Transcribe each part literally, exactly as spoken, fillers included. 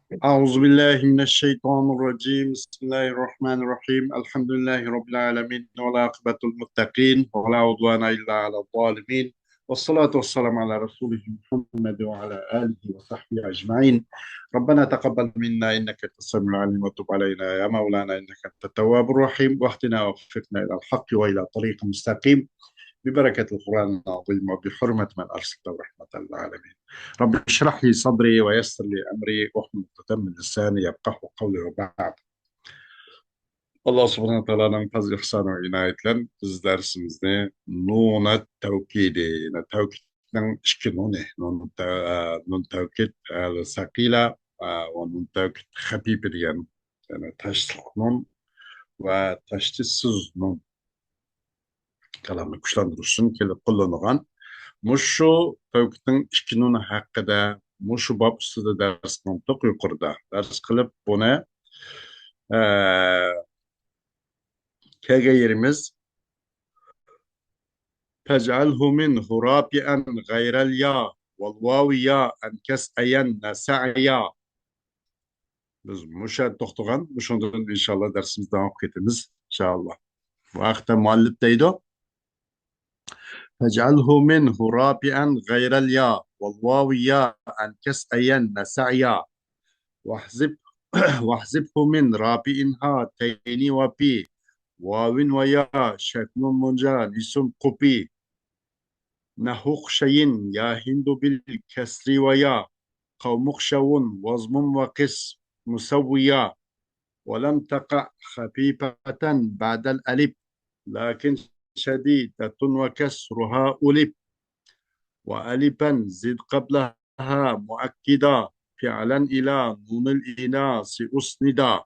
أعوذ بالله من الشيطان الرجيم. بسم الله الرحمن الرحيم. الحمد لله رب العالمين، والعاقبة للمتقين، ولا عدوان إلا على الظالمين، والصلاة والسلام على رسوله محمد وعلى آله وصحبه أجمعين. ربنا تقبل منا إنك أنت السميع العليم، وتب علينا يا مولانا إنك أنت التواب الرحيم، واهدنا ووفقنا إلى الحق وإلى طريق مستقيم، ببركة القرآن العظيم وبحرمة من أرسلته رحمة للعالمين. رب اشرح لي صدري ويسر لي أمري واحلل عقدة من لساني يفقهوا قولي وبعد. ئاللا سۇبھانەھۇ ۋە تائالانىڭ پەزلى ئىھسانى ۋە ئىنايىتى بىلەن بىز دەرسىمىزنى نۇنەت تەۋكىدى، يەنى تەۋكىدنىڭ ئىككى نۇنى، نۇن تە-، نۇن تەۋكىد ئەل سەقىلە ۋە نۇن تەۋكىد خەپىپە دېگەن، يەنى تاشلىق نۇن ۋە تاشلىقسىز نۇن كالامنى كۈچلەندۈرۈش ئۈچۈن كېلىپ قوللىنىلغان. مۇشۇ تەۋكىدنىڭ ئىككى نۇنى ھەققىدە مۇشۇ باب ئۈستىدە دەرس قىلدۇق يۇقىرىدا. دەرس قىلىپ بۇنى، ئە، كەلگەن يېرىمىز فاجعله منه رافعا غير اليا والواو يا أنكس أين نسعيا. بىز مۇشۇ يەردە توختىغان، مۇشۇندىن ئىنشاللا دەرسىمىزنى داۋام قىلىپ كېتىمىز، ئىنشاللا. بۇ ھەقتە مۇئەللىپ دەيدۇ: فاجعله منه رافعا غير اليا والواو يا أنكس أين نسعيا. واحذف، واحذفه من رافعها تين وفي واو ويا شكل منجنس قفي. نحو اخشين يا هند بالكسر ويا قوم اخشو وزم وقس مسويا. ولم تقع خفيفة بعد الألف لكن شديدة وكسرها ألف. وألفا زد قبلها مؤكدا فعلا إلى نون الإناث أسندا.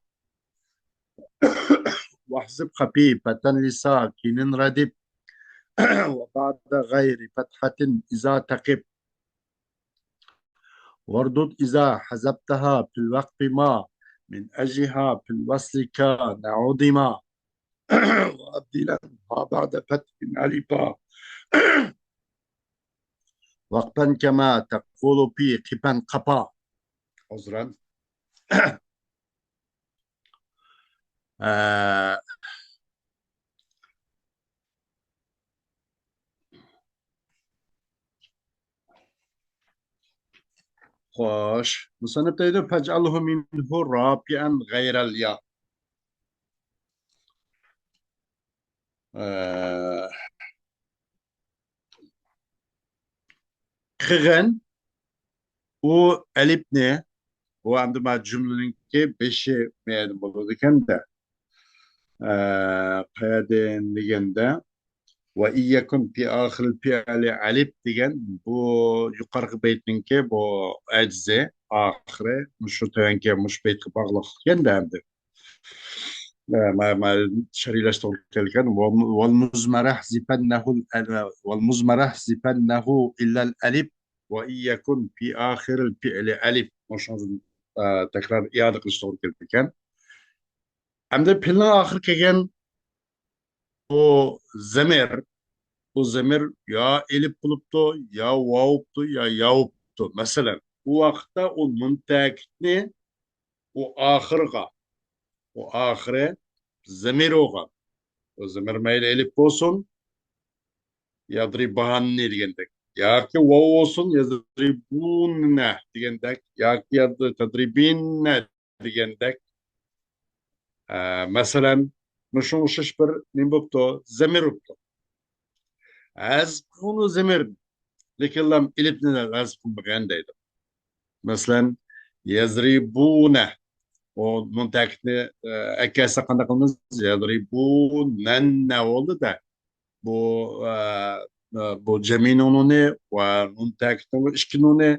واحذف خفيفة لساكن ردف وبعد غير فتحة إذا تقف. واردد إذا حذفتها في الوقف ما من أجلها في الوصل كان عدما. وأبدلا ما بعد فتح ألفا وقفا كما تقول في قفا قفا. عذرا. ئە، خوش. مۇسەننىپ دەيدۇ، فاجعله منه رافعا غير اليا. ئە، قىلغىن ئۇ ئەلىپنى، بۇ ئەمدى ما جۈملىنىڭكى بېشى مەيەدىن بولىدىكەن-دە. ئە، قەيەردىن دېگەندە، وإن يكن في آخر الفعل ألف دېگەن بۇ يۇقىرىقى بەيتنىڭكى بۇ ئەجزى، ئاخىرى، مۇشۇ تۆۋەنكى مۇشۇ بەيتكە باغلىق ئىكەن-دە ئەمدى. ئە، ما-، ما-، شەرھلەشتە توغرا كەلگەن. وال-، والمضمرة احذفنه ال-، والمضمرة احذفنه إلا الألف وإن يكن في آخر الفعل ألف. مۇشۇنى، ئە، تەكرار ئىئادە قىلىش توغرا كېلىدىكەن. ئەمدى پېئىلنىڭ ئاخىرى كەلگەن بۇ زەمىر، بۇ زەمىر يا ئېلىپ بولۇپتۇ، يا ۋاۋۇپتۇ، يا ياۋۇپتۇ. مەسىلەن، ئۇ ۋاقىتتا ئۇ نۇن تەكىتنى ئۇ ئاخىرىغا، ئۇ ئاخىرى زەمىر بولغان. ئۇ زەمىر مەيلى ئېلىپ بولسۇن، يەزرىباننى دېگەندەك. ياكى ۋاۋ بولسۇن، يەزرىبۇنە دېگەندەك. ياكى يەز-، تەزرىبىنە دېگەندەك. ئە، مەسىلەن، مۇشۇ ئوخشاش بىر نېمە بوپتۇ؟ زەمىر بوپتۇ. ھەزف قىلغىنى زەمىر، لېكىنلا ئېلىپنى ھەزف قىلمىغان دەيدۇ. مەسىلەن، يەزرىبۇنە. ئۇ نۇن تەكىتنى، ئە، ئەكەلسە قانداق قىلىمىز؟ يەزرىبۇنەننە بولدى-دە. بۇ، ئە، ئە، بۇ جەمئىينىڭ نۇنى ۋە نۇن تەكىتنىڭ بۇ ئىككى نۇنى.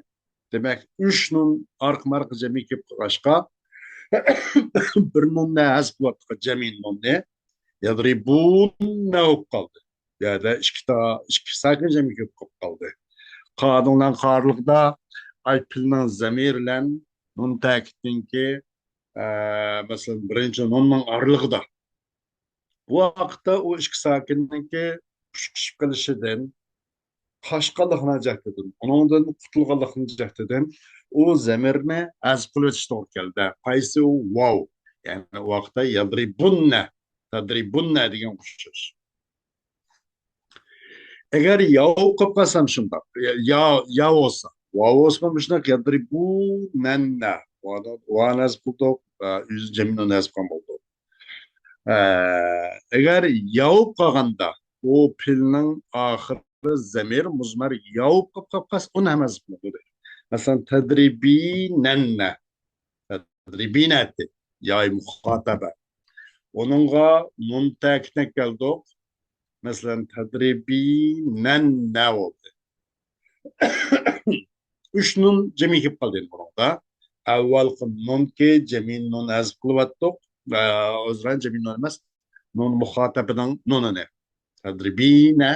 دېمەك، ئۈچ نۇن ئارقىمۇ ئارقا جەمئىي كېلىپ قالغاچقا، بىر نۇننى ھەزپ قىلىۋاتقان جەمئىي نۇننى يەزرىبۇنە بولۇپ قالدى. بۇ يەردە ئىككى تا-، ئىككى ساكىن جەمئىي كېلىپ قالىپ قالدى. قادىڭلار قارىلىقىدا ئاي پىلنىڭ زەمىر بىلەن نۇن تەكىتنىڭكى، ئە، مەسىلەن، بىرىنچى نۇننىڭ ئارىلىقىدا. بۇ ۋاقىتتا ئۇ ئىككى ساكىننىڭكى ئۇچۇشۇپ قېلىشىدىن، قاچقانلىقىنىڭ جەھىتىدىن، ئۇنىڭدىن قۇتۇلغانلىقنىڭ جەھىتىدىن ئۇ زەمىرنى ھەزىپ قىلىۋېتىش توغرا كەلدى. قايسى ئۇ؟ ۋاۋ. يەنى ئۇ ۋاقىتتا يەزرىبۇننە، تەزرىبۇننە دېگەنگە ئوخشاش. ئەگەر ياۋ قىلىپ قالسام شۇنداق. يا، يا بولسا. ۋاۋ بولسا مۇشۇنداق يەزرىبۇنەننە. ۋانى، ۋانى ھەزىپ قىلدۇق. ئە، ئۆزى جەمئىي نۇن ھەزىپ قىلغان بولدۇق. ئە، ئەگەر ياۋ قالغاندا، ئۇ پېئىلنىڭ ئاخىرى زەمىر مۇزمەر ياۋ قىلىپ قالسا، ئۇنى ھەم ھەزىپ قىلىدۇ دەيدۇ. مەسىلەن، تەزرىبۇنەننە. تەزرىبۇنەتى. ياي مۇخاتەبە. ئۇنىڭغا نۇن تەكىتنى كەلدۇق. مەسىلەن، تەزرىبۇنەننە بولدى. ئۈچ نۇن جەمئىي كېلىپ قالدى ئەمدى بۇنىڭدا. ئەۋۋەلقى نۇنكى جەمئىي نۇن ھەزىپ قىلىۋەتتۇق. ئە، ئۆزرا جەمئىي نۇن ئەمەس. نۇن مۇخاتەبىنىڭ نۇنىنى. تەزرىبۇنە،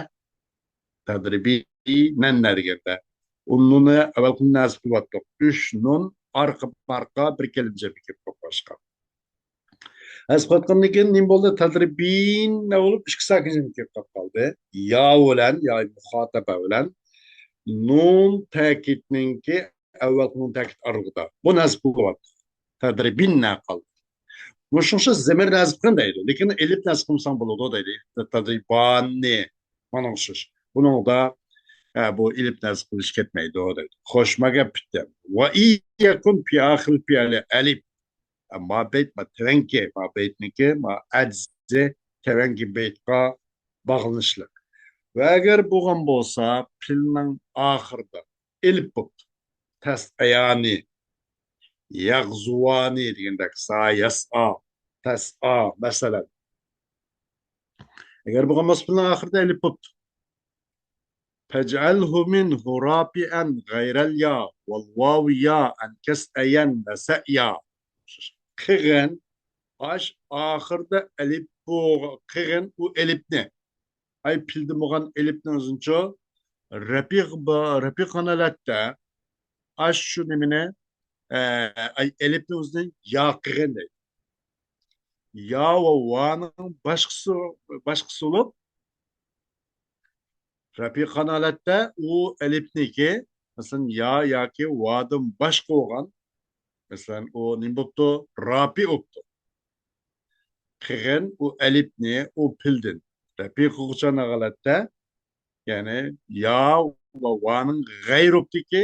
تەزرىبۇنەننە دېگەندە. ئۇ نۇنى ئەۋۋەلقى نۇن ھەزىپ قىلىۋەتتۇق. ئۈچ نۇن ئارقا ئارقا بىر كەلىمە جەمئىي كېلىپ قالغاچقا. ھەزىپ قىلىۋاتقاندىن كېيىن نېمە بولدى؟ تەزرىبۇنە بولۇپ، ئىككى ساكىن كېلىپ قالدى. يا بىلەن، يا مۇخاتەبە بىلەن نۇن تەكىتنىڭكى ئەۋۋەلقى نۇن تەكىت ئارىلىقىدا. بۇنى ھەزىپ قىلىۋاتتۇق. تەزرىبۇنە قالدى. مۇشۇنىڭ ئۈچۈن زەمىرنى ھەزىپ قىلىڭ دەيدۇ. لېكىن ئېلىپنى ھەزىپ قىلمىساڭ بولىدۇ دەيدۇ. تەزرىبانى. مانا ئوخشاش. بۇنىڭدا، ئە، بۇ ئېلىپنى ھەزىپ قىلىش كەتمەيدۇ دەيدۇ. خوش، ما گەپ پۈتتى. ۋە ئىيەكۇن پى ئاخىرىل پىئەلى ئەلىپ. ما بەيت، ما تۆۋەنكى، ما بەيتنىڭكى، ما ئەجزى تۆۋەنكى بەيتقا باغلىنىشلىق. ۋە ئەگەر بولغان بولسا، پېئىلنىڭ ئاخىرىدا ئېلىپ بوپتۇ. تەسئەيانى، يەغزۇۋانى دېگەندەك، سا، يەسئا، تەسئا، مەسىلەن. ئەگەر بولغان بولسا، پېئىلنىڭ ئاخىرىدا ئېلىپ بوپتۇ. فەجئەلھۇ مىنھۇ رافىئەن غەيرەل يا ۋەل ۋاۋى يا ئەن كەسئەيەن ۋە سەئيا. قىلغىن، ئاش ئاخىرىدا ئەلىپ بو-، قىلغىن ئۇ ئەلىپنى. ئاي پېئىلدىن بولغان ئەلىپنى ئۆزىنىچۇ رەپىق با-، رەپىق ھالەتتە ئاش شۇ نېمىنى، ئە، ئاي ئەلىپنى ئۆزىنى يا قىلغىن دەيدۇ. يا ۋە ۋانىڭ باشقىسى، باشقىسى بولۇپ، رەپىق ھالەتتە ئۇ ئەلىپنىكى، مەسىلەن، يا ياكى ۋادىن باشقا بولغان، مەسىلەن، ئۇ نېمە بوپتۇ؟ رافىئ بوپتۇ. قىلغىن ئۇ ئەلىپنى ئۇ پېئىلدىن. رەپىق قىلغۇچان ھالەتتە، يەنى يا ۋە ۋانىڭ غەيرى بوپتىكى،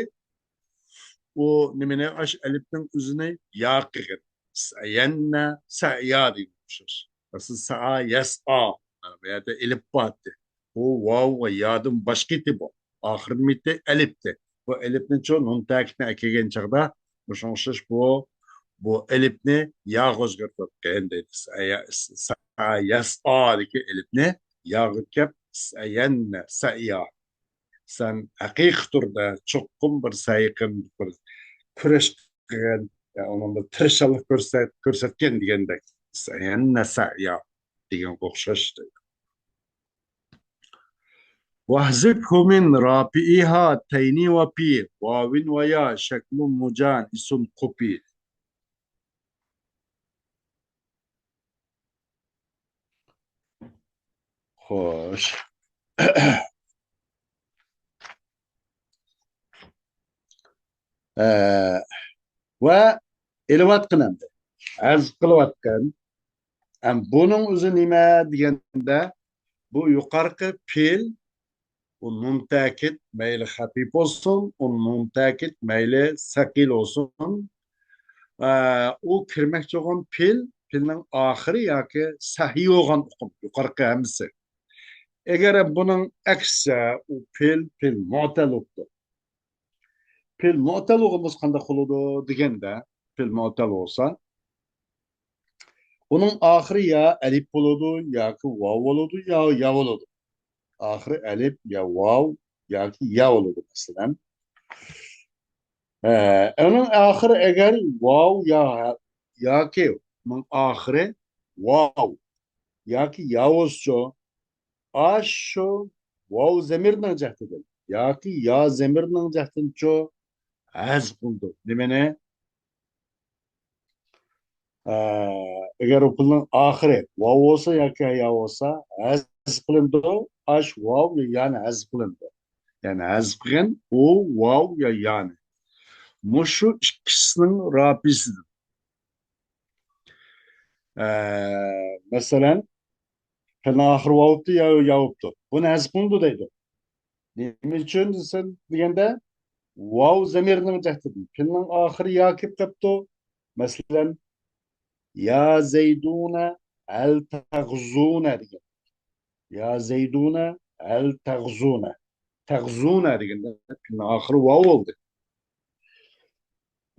ئۇ نېمىنى، ئاش ئەلىپنىڭ ئۆزىنى يا قىلغىن. سەيەننە، سەيا دېگەن ئوخشاش. ئەسلى سەئا، يەسئا. مانا بۇ يەردە ئېلىپ بارتى. بۇ ۋاۋ ۋە يادىن باشقا ئىدى بۇ. ئاخىرىنى مىتى ئەلىپتى. بۇ ئەلىپنىچۇ نۇن تەكىتنى ئەكەلگەن چاغدا مۇشۇنىڭغا ئوخشاش بۇ، بۇ ئەلىپنى ياغا ئۆزگەرتىۋەتكەن دەيدۇ. سەيا، سەيا، يەسئادىكى ئەلىپنى ياغا كەپ، سەيەننە، سەيا. سەن ھەقىقىي تۈردە چوقۇم بىر سەي قىلغىن، بىر كۈرەش قىلغىن، يا ئۇنىڭدا تىرىشچانلىق كۆرسەت-، كۆرسەتكەن دېگەندەك. سەيەننە سەيا دېگەنگە ئوخشاش. واحذفه من رافعها تين وفي واو ويا شكل مجانس قفي. خوش. ئە، ۋە ئېلىۋاتقىن ئەمدى. ھەزىپ قىلىۋاتقىن. ئەم، بۇنىڭ ئۆزى نېمە دېگەندە، بۇ يۇقارقى پېئىل، ئۇ نۇن تەكىت مەيلى خەپىپ بولسۇن، ئۇ نۇن تەكىت مەيلى سەقىل بولسۇن، ئە، ئۇ كىرمەكچى بولغان پېئىل، پېئىلنىڭ ئاخىرى ياكى سەھىي بولغان ئۇقۇم، يۇقارقى ھەممىسى. ئەگەر بۇنىڭ ئەكسىچە، ئۇ پېئىل، پېئىل مۇئتەل بوپتۇ. پېئىل مۇئتەل بولغان بولسا قانداق بولىدۇ دېگەندە، پېئىل مۇئتەل بولسا، ئۇنىڭ ئاخىرى يا ئەلىپ بولىدۇ، ياكى ۋاۋ بولىدۇ، يا يا بولىدۇ. ئاخىرى ئەلىپ، يا ۋاۋ، ياكى يا بولىدۇ، مەسىلەن. ئە، ئۇنىڭ ئاخىرى ئەگەر ۋاۋ يا، ياكى ئۇنىڭ ئاخىرى ۋاۋ ياكى يا بولسىچۇ، ئاشۇ ۋاۋ زەمىرنىڭ جەھىتىدىن ياكى يا زەمىرنىڭ جەھىتىدىنچۇ ھەزىپ قىلىنىدۇ. نېمىنى؟ ئە، ئەگەر ئۇ پېئىلنىڭ ئاخىرى ۋاۋ بولسا ياكى يا بولسا، ھەزىپ قىلىنىدۇ. ئاش ۋاۋ يانى ھەزىپ قىلىنىدۇ. يەنى ھەزىپ قىلغىن ئۇ ۋاۋ يا يانى. مۇشۇ ئىككىسىنىڭ رابىسىدىن. ئە، مەسىلەن، پېئىلنىڭ ئاخىرى ۋاۋۇپتۇ يا ياۋۇپتۇ. بۇنى ھەزىپ قىلىندى دەيدۇ. نېمە ئۈچۈن دېسە، دېگەندە، ۋاۋ زەمىرنىڭ جەھىتىدىن. پېئىلنىڭ ئاخىرى يا كېلىپ قاپتۇ. مەسىلەن، يا زەيدۇنە ھەل تەغزۇنە دېگەن. يا زەيدۇنە ھەل تەغزۇنە. تەغزۇنە دېگەندە پېئىلنىڭ ئاخىرى ۋاۋ بولدى.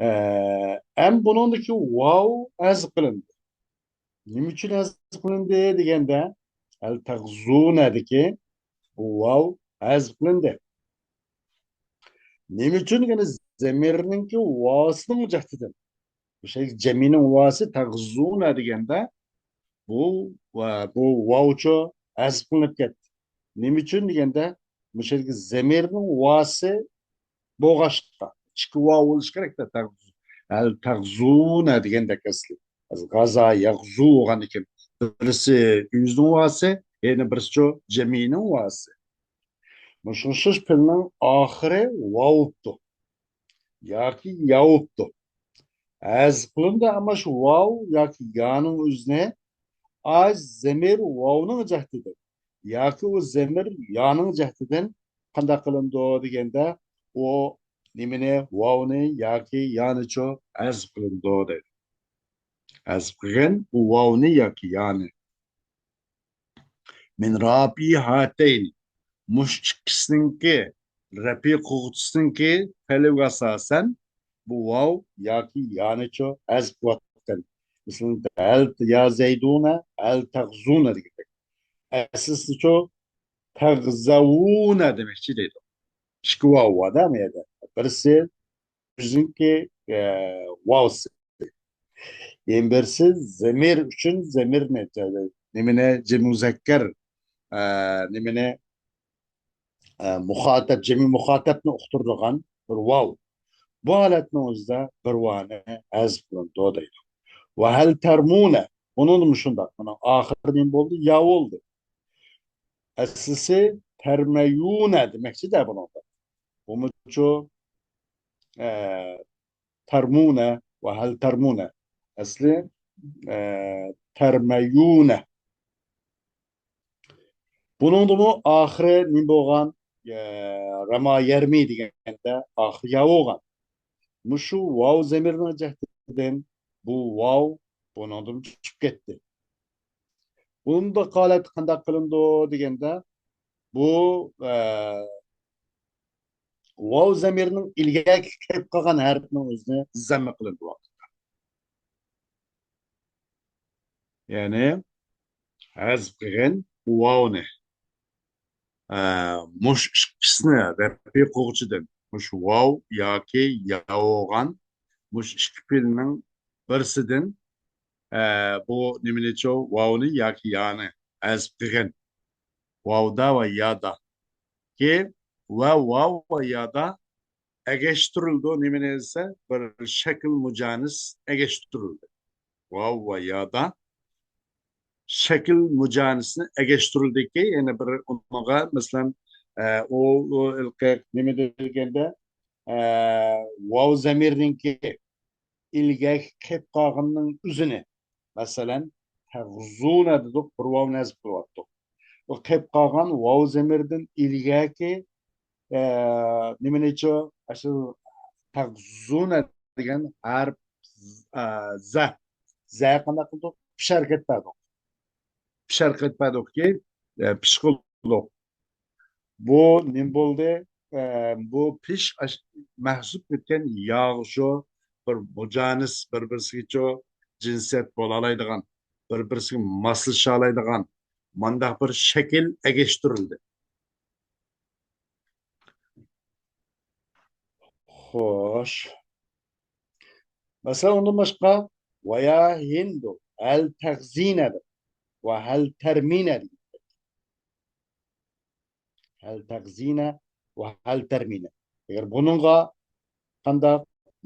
ئە، ئەم بۇنىڭدىكى ۋاۋ ھەزىپ قىلىندى. نېمە ئۈچۈن ھەزىپ قىلىندى دېگەندە، ھەل تەغزۇنەدىكى بۇ ۋاۋ ھەزىپ قىلىندى. نېمە ئۈچۈن دېگەندە، زەمىرنىڭكى ۋاۋسىنىڭ جەھىتىدىن. مۇشۇ جەمئىينىڭ ۋاۋسى تەغزۇنە دېگەندە، بۇ ۋا-، بۇ ۋاۋچۇ ھەزىپ قىلىنىپ كەتتى. نېمە ئۈچۈن دېگەندە، مۇشۇ يەردىكى زەمىرنىڭ ۋاۋسى بولغاچقا، ئىككى ۋاۋ بولۇشى كېرەك-تە، تەغزۇ-، ھەل تەغزۇنە دېگەندەك ئەسلى. غازا يەغزۇ بولغان ئىكەن. بىرسى ئۆزىنىڭ ۋاۋسى، يەنە بىرسىچۇ جەمئىينىڭ ۋاۋسى. مۇشۇ ئوخشاش پېئىلنىڭ ئاخىرى ۋاۋۇپتۇ ياكى ياۋۇپتۇ. ھەزىپ قىلىندى، ئەمما شۇ ۋاۋ ياكى يانىڭ ئۆزىنى ئاز زەمىر ۋاۋنىڭ جەھىتىدىن ياكى ئۇ زەمىر يانىڭ جەھىتىدىن قانداق قىلىنىدۇ دېگەندە، ئۇ نېمىنى، ۋاۋنى ياكى يانىچۇ ھەزىپ قىلىنىدۇ دەيدۇ. ھەزىپ قىلغىن ئۇ ۋاۋنى ياكى يانى. مىن رابىئى ھاتەينى. مۇشۇ ئىككىسىنىڭكى، رەپئى قىلغۇچىسىنىڭكى تەلىپىگە ئاساسەن، بۇ ۋاۋ ياكى يانىچۇ ھەزىپ قىلىۋاتقان. مىسالەن، ھەل يا زەيدۇنە، ھەل تەغزۇنە دېگەندەك. ئەسلىسىچۇ تەغزەۋۇنە دېمەكچى دەيدۇ. ئىككى ۋاۋ بار-دە بۇ يەردە. بىرسى ئۆزىنىڭكى، ئە، ۋاۋسى. يەنە بىرسى زەمىر ئۈچۈن زەمىرنى، نېمىنى، جەمئى مۇزەككەر، ئە، نېمىنى، ئە، مۇخاتەپ، جەمئى مۇخاتەپنى ئۇقتۇرىدىغان بىر ۋاۋ. بۇ ھالەتنىڭ ئۆزىدە بىر ۋاۋنى ھەزىپ قىلىنىدۇ دەيدۇ. ۋە ھەل تەرمۇنە. بۇنىڭدىمۇ شۇنداق. بۇنىڭ ئاخىرى نېمە بولدى؟ يا بولدى. ئەسلىسى تەرمەيۇنە دېمەكچى-دە بۇنىڭدا. بۇمۇچۇ، ئە، تەرمۇنە ۋە ھەل تەرمۇنە. ئەسلى، ئە، تەرمەيۇنە. بۇنىڭدىمۇ ئاخىرى نېمە بولغان؟ ئە، رەما يەرمى دېگەندە ئاخىرى يا بولغان. مۇشۇ ۋاۋ زەمىرنىڭ جەھىتىدىن بۇ ۋاۋ بۇنىڭدىن چۈشۈپ كەتتى. بۇنداق ھالەتتە قانداق قىلىنىدۇ دېگەندە، بۇ، ئە، ۋاۋ زەمىرىنىڭ ئىلگەركى كېلىپ قالغان ھەرپىنىڭ ئۆزىنى زەممە قىلىنىدۇ ۋاقىتتا. يەنى ھەزىپ قىلغىن ۋاۋنى. ئە، مۇشۇ ئىككىسىنى رەپئى قىلغۇچىدىن، مۇشۇ ۋاۋ ياكى يا بولغان مۇشۇ ئىككى پېئىلنىڭ بىرسىدىن، ئە، بۇ نېمىنىچۇ؟ ۋاۋنى ياكى يانى ھەزىپ قىلغىن. ۋاۋدا ۋە يادا. كى ۋە ۋاۋ ۋە يادا ئەگەشتۈرۈلىدۇ. نېمىنى دېسە، بىر شەكىل مۇجانىس ئەگەشتۈرۈلدى. ۋاۋ ۋە يادا شەكىل مۇجانىسنى ئەگەشتۈرۈلدىكى، يەنە بىر ئۇنىڭغا، مەسىلەن، ئە، ئۇ، ئۇ ھېلىقى نېمە دېگەندە، ئە، ۋاۋ زەمىرنىڭكى ئىلگەركى قېلىپ قالغىنىنىڭ ئۆزىنى، مەسىلەن، تەغزۇنە دېدۇق، بىر ۋاۋنى ھەزىپ قىلىۋاتتۇق. ئۇ قېلىپ قالغان ۋاۋ زەمىردىن ئىلگەركى، ئە، نېمىنىچۇ؟ ئاشۇ تەغزۇنە دېگەن ھەرپ، ئە، زە. زە قانداق قىلدۇق؟ پېش ھەرىكەت بەردۇق. پېش ھەرىكەت بەردۇقكى، ئە، پېش قىلدۇق. بۇ نېمە بولدى؟ ئە، بۇ پېش ئاش-، مەھزۇپ ئۆتكەن ياغا شۇ بىر مۇجانىس، بىر-بىرسىگىچۇ جىنسىيەت بولالايدىغان، بىر-بىرسىگە ماسلىشالايدىغان مانداق بىر شەكىل ئەگەشتۈرۈلدى. خوش. مەسىلەن، ئۇندىن باشقا، ۋەيا ھىندۇ، ھەل تەغزىنە دەپ، ۋە ھەل تەرمىنە دېگەن. ھەل تەغزىنە ۋە ھەل تەرمىنە. ئەگەر بۇنىڭغا قانداق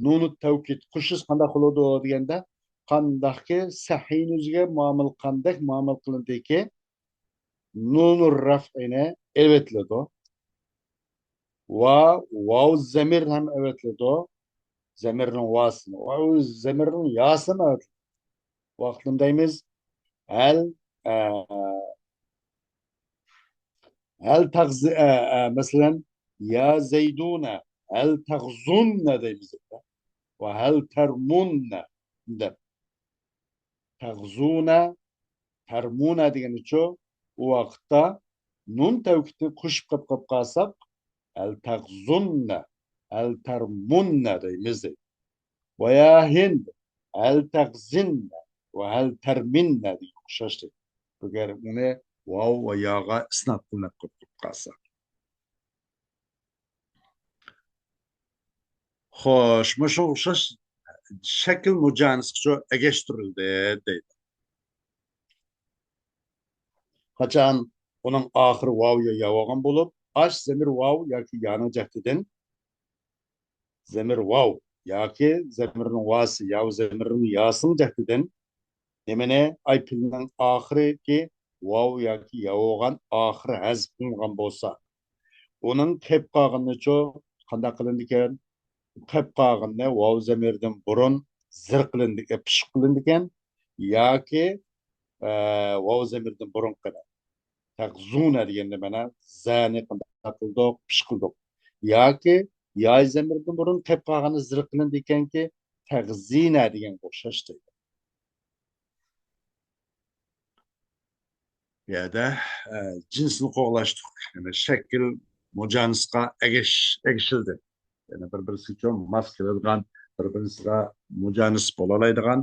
نۇنۇ تەۋكىد قوشۇلسا قانداق بولىدۇ دېگەندە، قانداقكى سەھىينىڭ ئۆزىگە مۇئامىلە، قانداق مۇئامىلە قىلىندىكى، نۇنۇ رەفئىنى ئېلىۋېتىلىدۇ. ۋا، ۋاۋ زەمىر ھەم ئەۋەتىلىدۇ. زەمىرنىڭ ۋاسىنى. ۋاۋ زەمىرنىڭ ياسىنى ئەۋەتىلىدۇ. ۋاقىتنى دەيمىز. ھەل، ئە، ھەل تەغزى، ئە، ئە، مەسىلەن، يا زەيدۇنە، ھەل تەغزۇننە دەيمىز. ۋە ھەل تەرمۇننە دەپ. تەغزۇنە، تەرمۇنە دېگىنىچۇ؟ ئۇ ۋاقىتتا نۇن تەۋكىدنى قوشۇپ قېلىپ قالساق، ھەل تەغزۇننە، ھەل تەرمۇننە دەيمىز دەيدۇ. ۋە يا ھىند، ھەل تەغزىننە ۋە ھەل تەرمىننە دېگەن ئوخشاش دەيدۇ. ئەگەر ئۇنى ۋاۋ ۋە ياغا ئىسناد قىلىنىپ قېلىپ قالسا. خوش، مۇشۇ ئوخشاش شەكىل مۇجانىسقىچۇ ئەگەشتۈرۈلدى دەيدۇ. قاچان ئۇنىڭ ئاخىرى ۋاۋ يا يا بولغان بولۇپ، ئاش زەمىر ۋاۋ ياكى يانىڭ جەھىتىدىن، زەمىر ۋاۋ ياكى زەمىرنىڭ ۋاسى يا زەمىرنىڭ ياسىنىڭ جەھىتىدىن نېمىنى؟ ئاي پېئىلنىڭ ئاخىرىدىكى ۋاۋ ياكى يا بولغان ئاخىرى ھەزىپ قىلىنغان بولسا، ئۇنىڭ كەپ قالغىنىچۇ قانداق قىلىنىدىكەن؟ كەپ قالغىنى ۋاۋ زەمىردىن بۇرۇن زىر قىلىنىدىكەن، پىشىپ قىلىنىدىكەن ياكى، ئە، ۋاۋ زەمىردىن بۇرۇنقىنى. تەغزۇنە دېگەندە مانا زەنى قانداق قىلدۇق؟ پىش قىلدۇق. ياكى ياي زەمىردىن بۇرۇن كەپ قالغىنى زىر قىلىنىدىكەنكى، تەغزىنە دېگەنگە ئوخشاش دەيدۇ. بۇ يەردە، ئە، جىنسنى قوغلاشتۇق. يەنى شەكىل مۇجانىسقا ئەگەش-، ئەگىشىلدى. يەنى بىر-بىرسىگە ماس كېلىدىغان، بىر-بىرسىگە مۇجانىس بولالايدىغان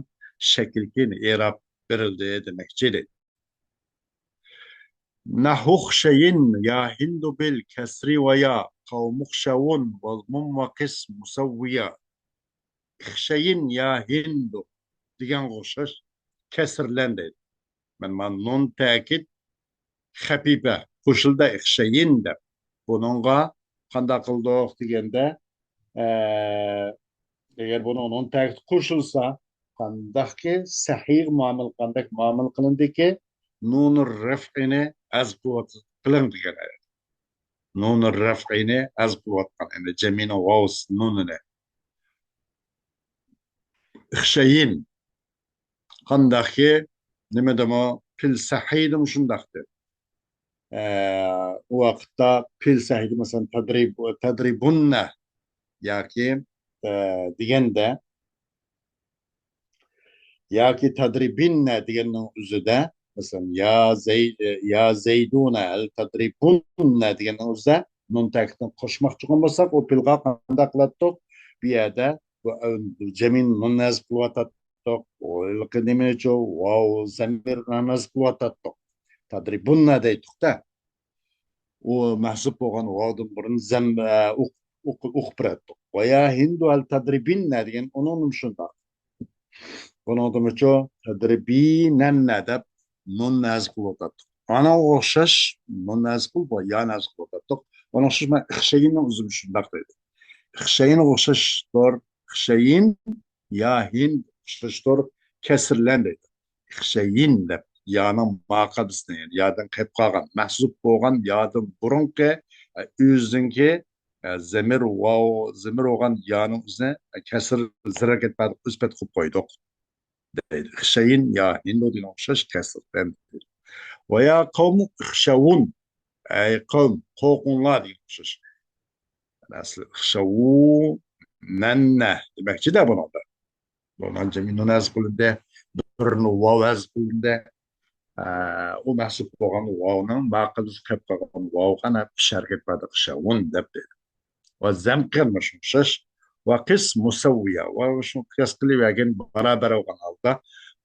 شەكىلگە ئېراب بېرىلدى دېمەكچى ئىدى. نەھۇخشەيىن يا ھىندۇ بىل كەسرى ۋە يا قەۋمۇخشەۋۇن ۋەزمۇم ۋە قىس مۇسەۋۋىيە. ئىخشەيىن يا ھىندۇ دېگەنگە ئوخشاش كەسىرلەن دەيدۇ. مەن مانا نۇن تەكىت خەپىپە قوشۇلدى ئىخشەيىن دەپ. بۇنىڭغا قانداق قىلدۇق دېگەندە، ئە، ئەگەر بۇنىڭ نۇن تەكىت قوشۇلسا، قانداقكى سەھىيگە مۇئامىلە، قانداق مۇئامىلە قىلىندىكى، نۇنۇ رەفئىنى ھەزىپ قىلىۋات-، قىلىڭ دېگەن ئايەت. نۇنۇ رەفئىنى ھەزىپ قىلىۋاتقان، يەنى جەمئىينىڭ ۋاۋ نۇنىنى. ئىخشەيىن. قانداقكى، نېمىدىمۇ، پىل سەھىيدىمۇ شۇنداقتى. ئە، ئۇ ۋاقىتتا پىل سەھىيدە، مەسىلەن، تەدرىب-، تەدرىبۇننە ياكى، ئە، دېگەندە، ياكى تەدرىبىننە دېگەننىڭ ئۆزىدە، مەسىلەن، يا زەي-، يا زەيدۇنە ھەل تەدرىبۇننە دېگەننىڭ ئۆزىدە نۇن تەكىتنى قوشماقچى بولغان بولساق، ئۇ پىلغا قانداق قىلاتتۇق؟ بۇ يەردە بۇ، ئە، جەمئىنى نۇن ھەزىپ قىلىۋاتاتتۇق. ئۇ ھېلىقى نېمىنىچۇ؟ ۋاۋ زەمىرنى ھەزىپ قىلىۋاتاتتۇق. تەدرىبۇننە دەيتتۇق-دە. ئۇ مەھزۇپ بولغان ۋاۋدىن بۇرۇن زەم-، ئە، ئوق-، ئوق-، ئوقۇپ بېرەتتۇق. ۋە يا ھىندۇ ھەل تەدرىبىننە دېگەن ئۇنىڭ نېمە شۇنداق. بۇنىڭدىمۇچۇ تەدرىبىنەننە دەپ نۇن ھەزىپ قىلىۋاتاتتۇق. ئانىڭغا ئوخشاش نۇن ھەزىپ قىلىپ، يا ھەزىپ قىلىۋاتاتتۇق. ئۇنىڭ ئوخشاش مانا ئىخشەيىننىڭ ئۆزىمۇ شۇنداق دەيدۇ. ئىخشەيىنغا ئوخشاشتۇر، ئىخشەيىن، يا ھىن ئوخشاشتۇر، كەسىرلەن دەيدۇ. ئىخشەيىن دەپ، يانىڭ ماقەدىسىنى، يەنى يادىن قېلىپ قالغان، مەھزۇپ بولغان يادىن بۇرۇنقى، ئە، ئۆزىنىڭكى، ئە، زەمىر ۋاۋ، زەمىر بولغان يانىڭ ئۆزىنى، ئە، كەسىر زىرگە ئۆزگەرتىپ قويدۇق. دەيدۇ. ئىخشەيىن يا ھىندۇ دېگەن ئوخشاش كەسىر. ۋە يا قەۋمۇ ئىخشەۋۇن. ئەي قەۋم، قورقۇڭلار دېگەن ئوخشاش. ئەسلى ئىخشەۋۇنەننە دېمەكچىدە بۇنىڭدا. بۇنىڭ جەمئىي نۇن ھەزىپ قىلىندى. بىر نۇن ۋاۋ ھەزىپ قىلىندى. ئە، ئۇ مەھزۇپ بولغان ۋاۋنىڭ ماقۇل قېلىپ قالغان ۋاۋغا ئەنە پىش ھەرىكەت بار، ئىخشەۋۇن دەپ دەيدۇ. ۋە زەم قىلىنمىش ئوخشاش. ۋە قىس مۇسەۋۋىيە. ۋە شۇ قىياس قىلىۋەرگەن بارابەر بولغان ھالدا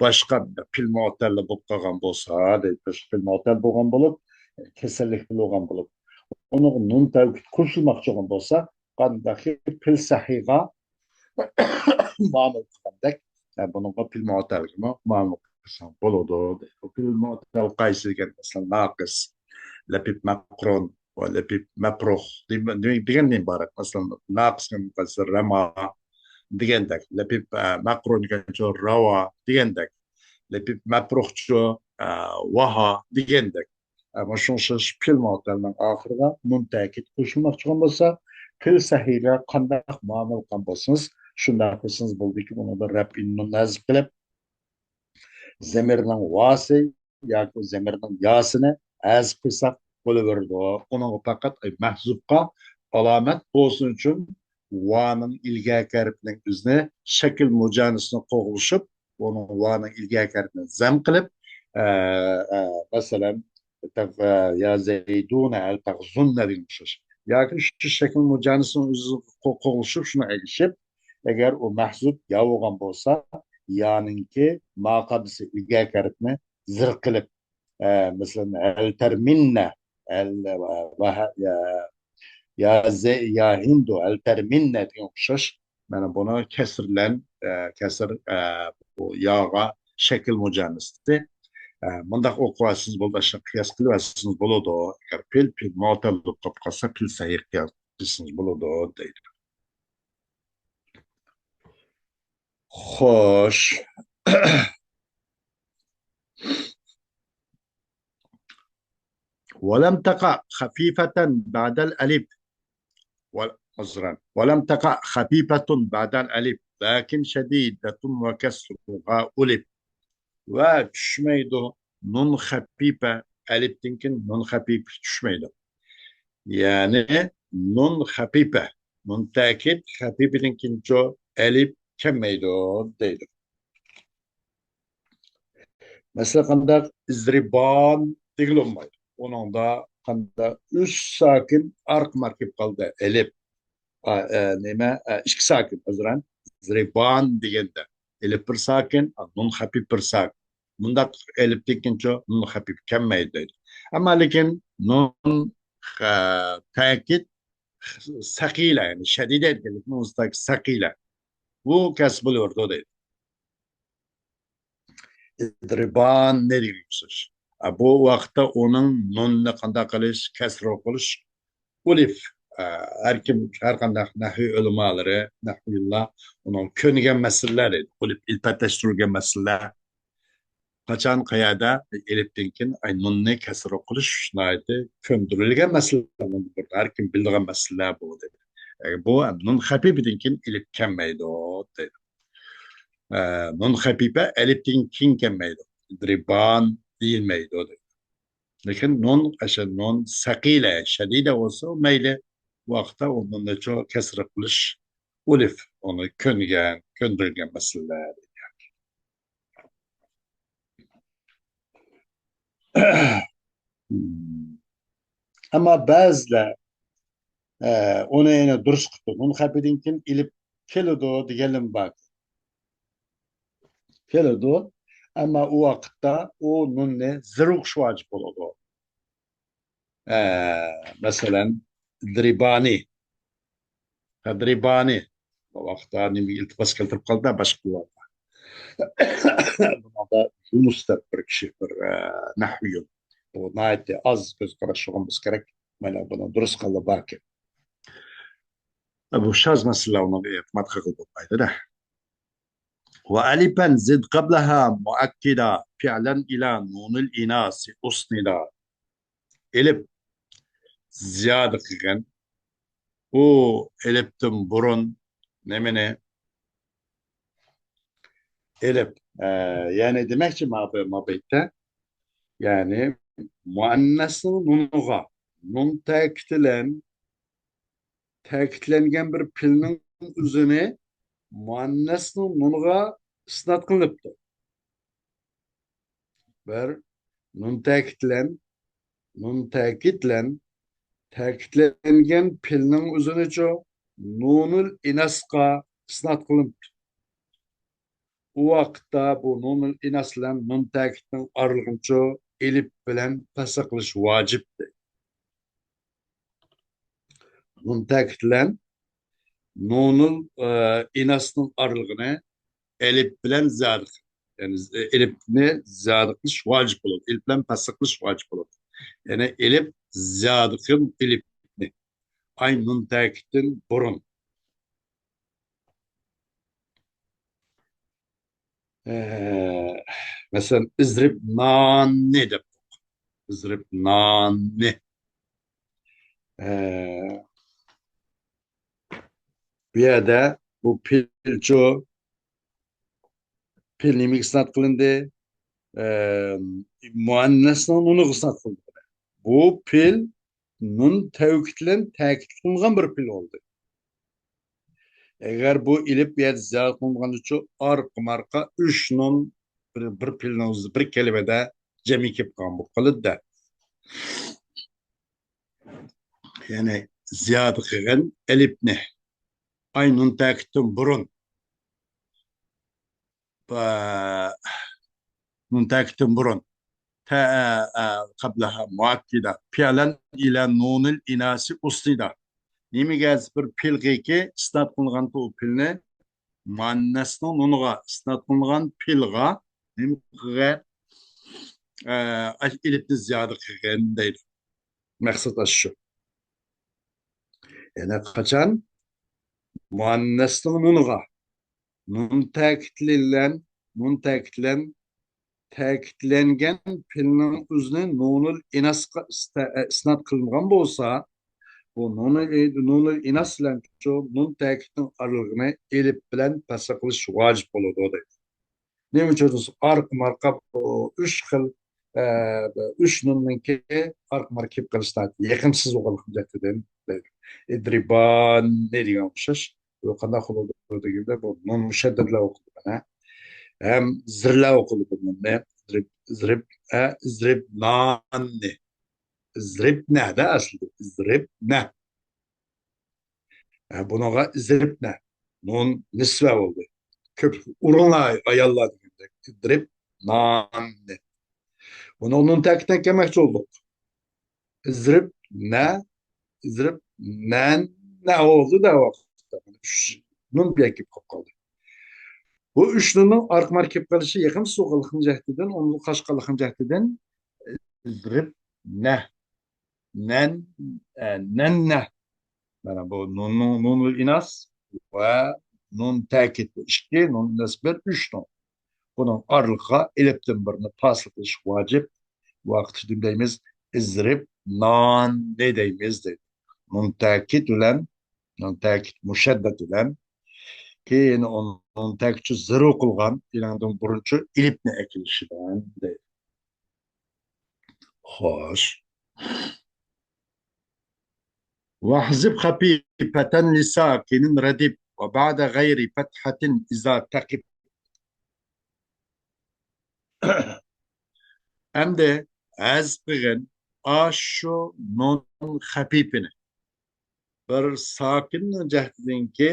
باشقا پىل مۇئەتتەللە بولۇپ قالغان بولسا، دەيدۇ، باشقا پىل مۇئەتتەل بولغان بولۇپ، كېسەللىك بولغان بولۇپ، ئۇنىڭغا نۇن تەۋكىد قوشۇلماقچى بولغان بولسا، قانداق پىل سەھىيغا مۇئامىلە قىلغاندەك، ھە، بۇنىڭغا پىل مۇئەتتەلگىمۇ مۇئامىلە قىلساڭ بولىدۇ، دەيدۇ. پىل مۇئەتتەل قايسى دېگەن، مەسىلەن، ناقىس، لەپىپ مەقرۇن ۋە لەپىپ مەپرۇخ دېگەن، دېگەندىن ئىبارەت. مەسىلەن، ناقىس دېگەن قايسى؟ رەما دېگەندەك. لەپىپ، ئە، مەقرۇن دېگەنچۇ؟ راۋا دېگەندەك. لەپىپ مەپرۇخچۇ؟ ئە، ۋاھا دېگەندەك. ئە، مۇشۇ ئوخشاش پىل مۇئەتتەلنىڭ ئاخىرىغا نۇن تەكىد قوشۇلماقچى بولغان بولسا، پېئىل سەھىيگە قانداق مۇئامىلە قىلغان بولسىڭىز، شۇنداق قىلسىڭىز بولىدىكى، بۇنىڭدا رەپئىن نۇن ھەزىپ قىلىپ، زەمىرنىڭ ۋاسى ياكى زەمىرنىڭ ياسىنى ھەزىپ قىلساق بولۇۋېرىدۇ. ئۇنىڭغا پەقەت، ئەي، مەھزۇپقا ئالامەت بولسۇن ئۈچۈن ۋانىڭ ئىلگەركى ھەرپىنىڭ ئۆزىنى شەكىل مۇجانىسىنى قوغلىشىپ، ئۇنىڭ ۋانىڭ ئىلگەركى ھەرپىنى زەم قىلىپ، ئە، ئە، مەسىلەن، تەغ-، ئە، يا زەيدۇنە ھەل تەغزۇننە دېگەن ئوخشاش. ياكى شۇ شەكىل مۇجانىسىنىڭ ئۆزىگە قو-، قوغلىشىپ، شۇنى ئەگىشىپ، ئەگەر ئۇ مەھزۇپ يا بولغان بولسا، يانىڭكى ماقابىسى ئىلگەركى ھەرپنى زىر قىلىپ، ئە، مەسىلەن، ھەل تەرمىننە، ھەل، ۋە، ۋە، يا، يا زە-، يا ھىندۇ، ھەل تەرمىننە دېگەن ئوخشاش. مانا بۇنى كەسىر بىلەن، ئە، كەسىر، ئە، بۇ ياغا شەكىل مۇجانىسى. ئە، مۇنداق ئوقۇۋالسىڭىز بولىدۇ، ئاشۇ قىياس قىلىۋالسىڭىز بولىدۇ. ئەگەر پېئىل، پېئىل مۇئەتتەل بولۇپ قالسا، پېئىل سەھىي قىياس قىلسىڭىز بولىدۇ دەيدۇ. خوش. ولم تقع خفيفة بعد الألف. و-، عذرا. ولم تقع خفيفة بعد الألف، لكن شديدة وكسرها ألف. ۋە چۈشمەيدۇ. نۇن خەپىپە، ئەلىپتىن كېيىن نۇن خەپىپە چۈشمەيدۇ. يەنى نۇن خەپىپە، نۇن تەكىت خەپىپىدىن كېيىنچۇ ئەلىپ كەلمەيدۇ دەيدۇ. مەسىلەن، قانداق؟ ئىزرىبان دېگىلى بولمايدۇ. ئۇنىڭدا قانداق؟ ئۈچ ساكىن ئارقىمۇ ئارقا كېلىپ قالدى. ئېلىپ، ئا، ئە، نېمە؟ ئە، ئىككى ساكىن، ئۆزرەن. ئىزرىبان دېگەندە ئېلىپ بىر ساكىن، نۇن خەپىپ بىر ساكىن. مۇنداق ئېلىپتىن كېيىنچۇ نۇن خەپىپ كەلمەيدۇ دەيدۇ. ئەمما لېكىن نۇن، ئە، تەكىت سەقىلە، يەنى شەدىدە دېگەنلىكنىڭ ئۆزىدىكى سەقىلە. بۇ كەسىر بولۇۋېرىدۇ دەيدۇ. ئىدرىبان دېگەن سۆز. ئە، بۇ ۋاقىتتا ئۇنىڭ نۇننى قانداق قىلىش، كەسرە قىلىش، ئۇلىف. ئە، ھەر كىم، ھەر قانداق نەھۋى ئۆلىمالىرى، نەھۋىيلار ئۇنىڭ كۆنگەن مەسىلىلەر دەيدۇ. ئۇلىف ئىلپەتلەشتۈرۈلگەن مەسىلىلەر. قاچان، قەيەردە ئېلىپتىن كېيىن ئاي نۇننى كەسرە قىلىش ناھايىتى كۆندۈرۈلگەن مەسىلە، ھەر كىم بىلىدىغان مەسىلە بۇ دەيدۇ. ئە، بۇ نۇن خەپىپىدىن كېيىن ئېلىپ كەلمەيدۇ دەيدۇ. ئە، نۇن خەپىپە ئەلىپتىن كېيىن كەلمەيدۇ. ئىدرىبان دېيىلمەيدۇ دەيدۇ. لېكىن نۇن، ئەشە نۇن سەقىلە، شەدىدە بولسا مەيلى، ۋاقىتتا ئۇ نۇننى چو-، كەسرە قىلىش ئۇلىف، ئۇنى كۆنگەن، كۆندۈرگەن مەسىلىلەر. ئەمما بەزىلەر، ئە، ئۇنى يەنە دۇرۇس قىپتۇ. نۇن خەپىدىن كېيىن ئېلىپ كېلىدۇ دېگەنلىرىمۇ بار. كېلىدۇ. ئەمما ئۇ ۋاقىتتا ئۇ نۇننى زىر ئوقۇش ۋاجىپ بولىدۇ. ئە، مەسىلەن، درىبانى. ھە، درىبانى. بۇ ۋاقىتتا نېمىگە ئىلتىپات كەلتۈرۈپ قالدى، باشقا بىر ۋاقىتتا. بۇنىڭدا يۇنۇس دەپ بىر كىشى، بىر، ئە، نەھۋىيۇن. بۇ ناھايىتى ئاز كۆز قاراشلىغان بولسا كېرەك. مانا بۇنىڭ دۇرۇس قىلغىنى باركەن. بۇ شاز مەسىلىلەر، ئۇنىڭغا ئېتىماد قىلغىلى بولمايدۇ-دە. وألفا زد قبلها مؤكدا فعلا إلى نون الإناث أسندا. ئېلىپ زىيادە قىلغان. ئۇ ئېلىپتىن بۇرۇن نېمىنى؟ ئېلىپ، ئە، يەنى دېمەكچى، ما بۇ، ما بۇ يەردە، يەنى مۇئەننەسنىڭ نۇنىغا، نۇن تەكىتلەن، تەكىتلەنگەن بىر پېئىلنىڭ ئۆزىنى مۇئەننەسنىڭ نۇنىغا ئىسناد قىلىنىپتۇ. بىر نۇن تەكىتلەن، نۇن تەكىتلەن، تەكىتلەنگەن پېئىلنىڭ ئۆزىنىچۇ نۇنۇل ئىناسقا ئىسناد قىلىنىپتۇ. ئۇ ۋاقىتتا بۇ نۇنۇل ئىناس بىلەن نۇن تەكىتنىڭ ئارىلىقىنىچۇ ئېلىپ بىلەن پەسخە قىلىش ۋاجىپ. نۇن تەكىت بىلەن نۇنۇل، ئە، ئىناسنىڭ ئارىلىقىنى ئەلىپ بىلەن زىيادە قىل-، يەنى ئېلىپنى زىيادە قىلىش ۋاجىپ بولىدۇ. ئېلىپ بىلەن پەسخە قىلىش ۋاجىپ بولىدۇ. يەنى ئېلىپ زىيادە قىل ئېلىپنى. ئاي نۇن تەكىتتىن بۇرۇن. ئە، مەسىلەن، ئىزرىب ناننى دەپ. ئىزرىب ناننى. ئە، بۇ يەردە بۇ پىلچۇ، پىل نېمىگە ئىسناد قىلىندى؟ ئە، مۇئەننەسنىڭ نۇنىغا ئىسناد قىلىندى. بۇ پىل نۇن تەۋكىد بىلەن تەكىد قىلىنغان بىر پىل بولدى. ئەگەر بۇ ئېلىپ بۇ يەردە زىيادە قىلىنغاندىچۇ، ئارقىمۇئارقا ئۈچ نۇن بىر، بىر پىلنىڭ ئۆزىدە بىر كەلىمىدە جەمئىي كېلىپ قالغان بولۇپ قالىدۇ-دە. يەنى زىيادە قىلغان ئېلىپنى، ئاي نۇن تەكىدتىن بۇرۇن، ئە، نۇن تەكىدتىن بۇرۇن، تە-، ئە، ئە، قەبلەھا مۇئەككىدە، پىئلەن ئىلە نۇنىل ئىناسى ئۇسنىدە. نېمىگە بىر پىلغىكى ئىسناد قىلغان بۇ پىلنى مۇئەننەسنىڭ نۇنىغا ئىسناد قىلىنغان پىلغا نېمە قىلغان؟ ئە، ئېلىپنى زىيادە قىلغان دەيدۇ. مەقسەت ئاشۇ. يەنە قاچان؟ مۇئەننەسنىڭ نۇنىغا. نۇن تەكىدلەن، نۇن تەكىدلەن، تەكىدلەنگەن پىلنىڭ ئۆزىنى نۇنۇل ئىناسقا ئىستا-، ئىسناد قىلىنغان بولسا، بۇ نۇنۇل، نۇنۇل ئىناس بىلەن شۇ نۇن تەكىدنىڭ ئارىلىقىنى ئېلىپ بىلەن پەسخ قىلىش ۋاجىپ بولىدۇ، دەيدۇ. نېمە ئۈچۈن دېسە، ئارقىمۇئارقا بۇ ئۈچ خىل، ئە، ئۈچ نۇننىڭكى ئارقىمۇئارقا كېلىپ قېلىشى يېقىمسىز بولغانلىقى جەھەتتىن دەيدۇ. ئىدرىباننى دېگەن ئوخشاش. بۇ قانداق قىلىدۇ دېگەندە، بۇ نۇن مۇشەددەتلەر ئوقۇلىدۇ مانا. ھەم زىرلەر ئوقۇلىدۇ بۇ نۇننى. ئىدرىب، ئىزرىب، ئە، ئىزرىبناننى. ئىزرىبنەدە ئەسلىدە. ئىزرىبنە. ھە، بۇنىڭغا ئىزرىبنە. نۇن نىسۋە بولدى. كۆپ ئۇرۇڭلار ئاياللار دېگەندەك. ئىزرىبناننى. بۇنىڭ نۇن تەكىتىنى كەلمەكچى بولدۇق. ئىزرىبنە، ئىزرىبنەننە بولدى دە ۋاقىتتا. ئۈچ نۇن بىر كېلىپ قالدى. بۇ ئۈچ نۇننىڭ ئارقىمۇئارقا كېلىپ قېلىشى يېقىمسىز بولغانلىقىنىڭ جەھىتىدىن، ئۇنىڭ قاچقانلىقىنىڭ جەھىتىدىن ئىزرىبنە. نەن، ئە، نەننە. مانا بۇ نۇننىڭ، نۇنۇل ئىناس ۋە نۇن تەكىت، بۇ ئىككى، نۇن ئىناس بىر، ئۈچ نۇن. بۇنىڭ ئارىلىقىغا ئېلىپتىن بىرنى پاسىل قىلىش ۋاجىپ. بۇ ۋاقىتتا نېمە دەيمىز؟ ئىزرىب ناننى دەيمىز، دەيدۇ. نۇن تەكىت بىلەن، نۇن تەكىت مۇشەددەت بىلەن، كېيىن ئۇنىڭ تەكىتچۇ زىرۇ قىلغان، ئېنىڭدىن بۇرۇنچۇ ئېلىپنى ئەكېلىشىدىن، دەيدۇ. خوش. واحذف خفيفة لساكن ردف وبعد غير فتحة إذا تقف. ئەمدى ھەزىپ قىلغىن ئاشۇ نۇن خەپىپىنى. بىر ساكىننىڭ جەھىتىدىنكى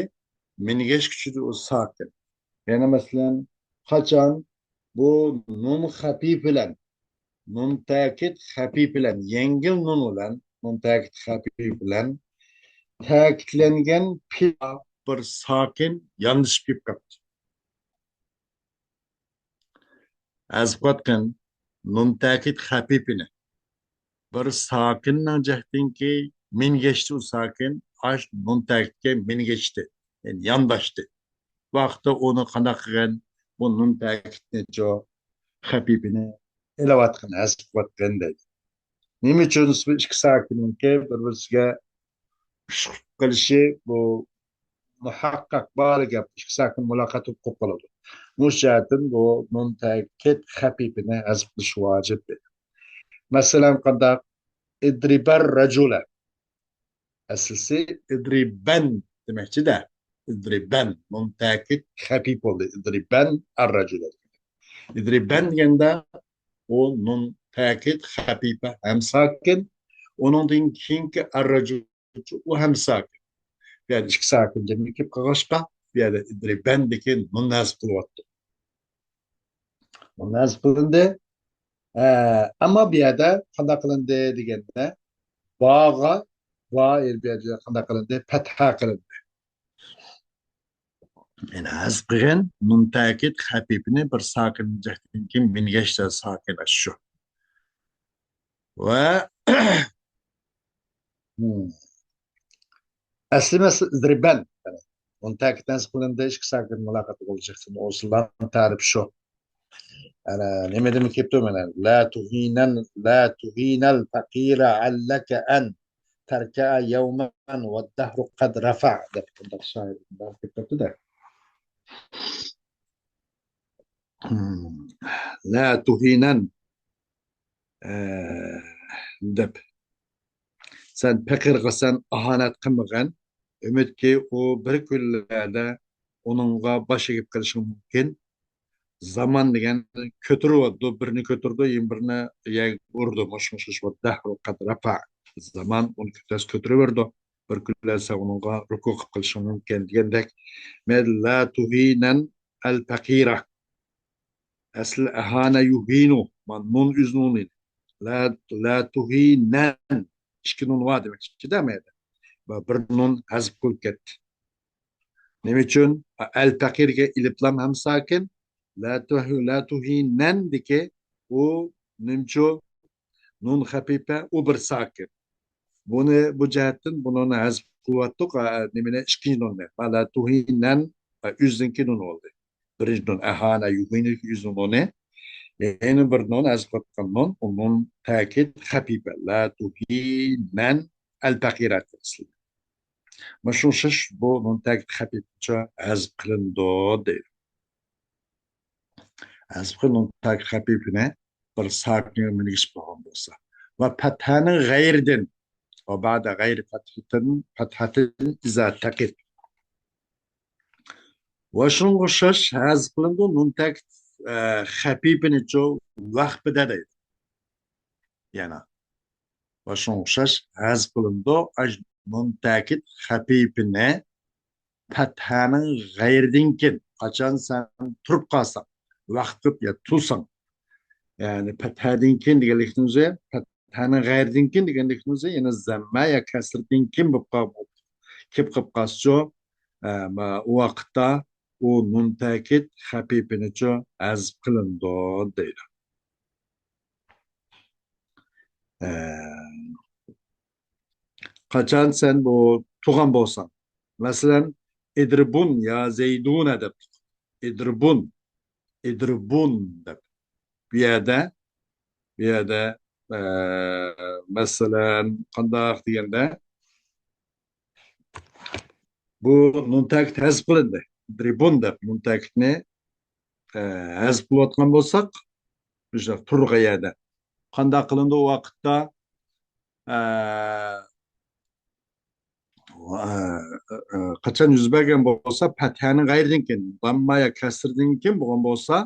مىنگەش كۈچىدە ئۇ ساكىن. يەنى مەسىلەن، قاچان بۇ نۇن خەپىپ بىلەن، نۇن تەكىت خەپىپ بىلەن، يەڭگىل نۇن بىلەن، نۇن تەكىت خەپىپ بىلەن تەكىتلەنگەن پىلغا بىر ساكىن ياندىشىپ كېلىپ قاپتۇ. ھەزىپ قىلىۋاتقىن نۇن تەكىت خەپىپىنى. بىر ساكىننىڭ جەھىتىنكى مىنگەشتى ئۇ ساكىن، ئاش نۇن تەكىتكە مىنگەشتى. يەنى يانداشتى. بۇ ۋاقىتتا ئۇنى قانداق قىلغان؟ بۇ نۇن تەكىتنىچۇ خەپىپىنى ئېلىۋاتقان، ھەزىپ قىلىۋاتقان دەيدۇ. نېمە ئۈچۈن دېسە، بۇ ئىككى ساكىننىڭكى بىر-بىرسىگە ئۇچۇپ قېلىشى بۇ مۇھەققەق بار گەپ، ئىككى ساكىن مۇلاقات بولۇپ قېلىدۇ. مۇشۇ جەھەتتىن بۇ نۇن تەكىت خەپىپىنى ھەزىپ قىلىش ۋاجىپ. مەسىلەن، قانداق؟ ئىدرىبەر رەجۇلە. ئەسلىسى ئىدرىبەن دېمەكچىدە. ئىدرىبەن. نۇن تەكىت خەپىپ بولدى. ئىدرىبەن ئەر رەجۇلە. ئىدرىبەن دېگەندە ئۇ نۇن تەكىت خەپىپە ھەم ساكىن. ئۇنىڭدىن كېيىنكى ئەر رەجۇل ئۇ ھەم ساكىن. بۇ يەردە ئىككى ساكىن جەمئىي كېلىپ قالغاچقا، بۇ يەردە ئىدرىبەندىكى نۇن ھەزىپ قىلىۋاتىدۇ. نۇن ھەزىپ قىلىندى. ئە، ئەمما بۇ يەردە قانداق قىلىندى دېگەندە، باغا، با، بۇ يەردە قانداق قىلىندى؟ پەتھا قىلىندى. يەنى ھەزىپ قىلغىن نۇن تەكىت خەپىپىنى بىر ساكىن جەھىتىدىن كېيىن مىنگەشتە ساكىن ئاشۇ. ۋە ئەسلى مەسىلە ئىزرىبەن. نۇن تەكىت ھەزىپ قىلىندى، ئىككى ساكىن مۇلاقات بولۇشى ئۇسۇللار تەرىپى شۇ. ئەنە نېمىدىن كېلىپتۇ مانا؟ لا تۇھىنەن، لا تۇھىنەل فەقىرە ئەللەكە ئەن. تركع يوما والدهر قد رفع دەپ بۇنداق شائىر بار كېتىپتۇ-دە. لا تهينن، ئە، دەپ. سەن پەقىرغا سەن ئاھانەت قىلمىغىن. ئۈمىدكى ئۇ بىر كۈنلەردە ئۇنىڭغا باش ئېگىپ قېلىشىڭ مۇمكىن. زامان دېگەن كۆتۈرۈۋاتىدۇ، بىرنى كۆتۈرىدۇ، يەنە بىرنى يەرگە ئۇرىدۇ. مۇشۇ ئوخشاش، والدهر قد رفع. زامان ئۇنى كۆتەرسە كۆتۈرۈۋېرىدۇ. بىر كۈنلەر سەن ئۇنىڭغا رۇكۇ قىلىپ قېلىشىڭ مۇمكىن دېگەندەك. مەن لا تهينن الفقير. ئەسلى ئەھانە يۇھىنۇ. مانا نۇن ئۈزنۇنى. لا، لا تهينن. ئىككى نۇن بار دېمەكچىدە مەيدە. بىر نۇن ھەزىپ قىلىپ كەتتى. نېمە ئۈچۈن؟ ئەل پەقىرگە ئېلىپلام ھەم ساكىن. لا تهي-، لا تهينن دىكى ئۇ نېمىچۇ؟ نۇن خەپىپە، ئۇ بىر ساكىن. بۇنى، بۇ جەھەتتىن بۇنى ھەزىپ قىلىۋاتتۇق. ئە، نېمىنى؟ ئىككىنچى نۇننى. لا تهينن، ئە، ئۈزنىڭكى نۇنى بولدى. بىرىنچى نۇن، ئەھانە يۇھىنۇ ئۈزنىڭ نۇنى. يەنە بىر نۇن، ھەزىپ قىلىۋاتقان نۇن، ئۇ نۇن تەكىد خەپىپە. لا تهينن ئەل پەقىراتى ئەسلى. مۇشۇ ئوخشاش بۇ نۇن تەكىد خەپىپىچە ھەزىپ قىلىنىدۇ دەيدۇ. ھەزىپ قىلىنىدۇ نۇن تەكىد خەپىپىنى بىر ساكىنغا مىنگۈزۈپ قويغان بولسا. ۋە پەتھەنىڭ غەيرىدىن. ۋە بەئدە غەيرى پەتھىتىن، پەتھەتىن ئىزا تەقىد. ۋە شۇنىڭغا ئوخشاش ھەزىپ قىلىنىدۇ نۇن تەكىد، ئە، خەپىپىنىچۇ ۋەخپىدە دەيدۇ. يەنە. ۋە شۇنىڭغا ئوخشاش ھەزىپ قىلىنىدۇ ئاش نۇن تەكىد خەپىپىنى پەتھەنىڭ غەيرىدىن كېيىن، قاچان سەن تۇرۇپ قالساڭ، ۋەخپ قىلىپ يا تۇرساڭ، يەنى پەتھەدىن كېيىن دېگەنلىكنىڭ ئۆزى، پەتھەنىڭ غەيرىدىن كېيىن دېگەنلىكنىڭ ئۆزى يەنە زەممە يا كەسىردىن كېيىن بولۇپ قال-، كېلىپ قېلىپ قالسىچۇ، ئە، ما-، ئۇ ۋاقىتتا ئۇ نۇن تەكىد خەپىپىنىچۇ ھەزىپ قىلىنىدۇ دەيدۇ. ئە، قاچان سەن بۇ تۇغان بولساڭ، مەسىلەن، ئىدرىبۇن يا زەيدۇنە دەپ، ئىدرىبۇن، ئىدرىبۇن دەپ. بۇ يەردە، بۇ يەردە، ئە، مەسىلەن، قانداق دېگەندە، بۇ نۇن تەكىت ھەزىپ قىلىندى. ئىدرىبۇن دەپ نۇن تەكىتنى، ئە، ھەزىپ قىلىۋاتقان بولساق، مۇشۇنداق تۇرغان يەردە. قانداق قىلىندى ئۇ ۋاقىتتا؟ ئە، ئە، ئە، قاچان يۈز بەرگەن بولسا، پەتھەنىڭ غەيرىدىن كېيىن، دامما يا كەسىردىن كېيىن بولغان بولسا،